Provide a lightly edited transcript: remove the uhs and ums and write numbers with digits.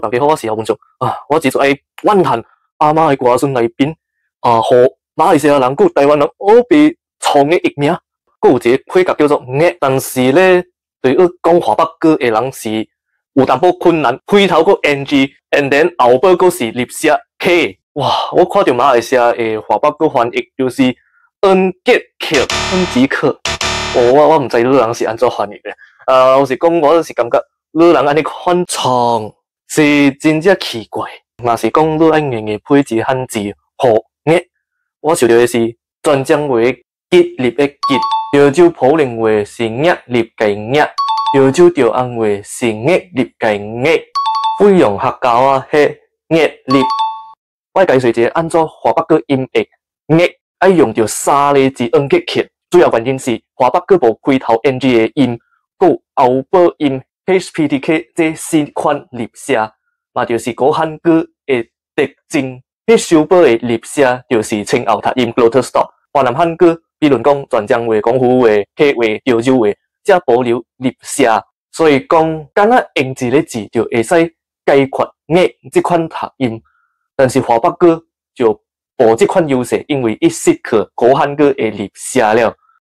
大家好，我是姚文雄啊，我只做愛怨嘆阿媽的歌孫內邊啊，予馬來西亞人佮台灣人烏白創的譯名，閣有一個配角叫做額，但是咧對於講華北語的人是有淡薄困難，開頭閣 ng，and then 後尾閣是入聲 k，哇！我看著馬來西亞的華北語翻譯就是恩吉克、恩吉克，哦，我毋知汝人是按怎翻譯的，啊，我是講我是感覺汝人按呢款創是真正奇怪，若是講汝愛硬硬配一個漢字，予額，我想著的是泉漳話吉入的吉，潮州普寧話是額入的額，潮州潮安話是額入的額，貴陽客家話係額入。我解釋一下按怎華北語音譯額愛用著三个字恩吉克，主要原因是華北語無開頭 ng 的音，閣後尾音 HPTK 這四款入聲，嘛就是古漢語的特徵。彼收尾的入聲就是清喉讀音 glottal stop。華南漢語，比如講泉漳話、廣府話、客話、潮州話，才保留入聲。所以講，敢若用一个字就會使解決額這款讀音。但是華北語就無這款優勢，因為伊失去古漢語的入聲了。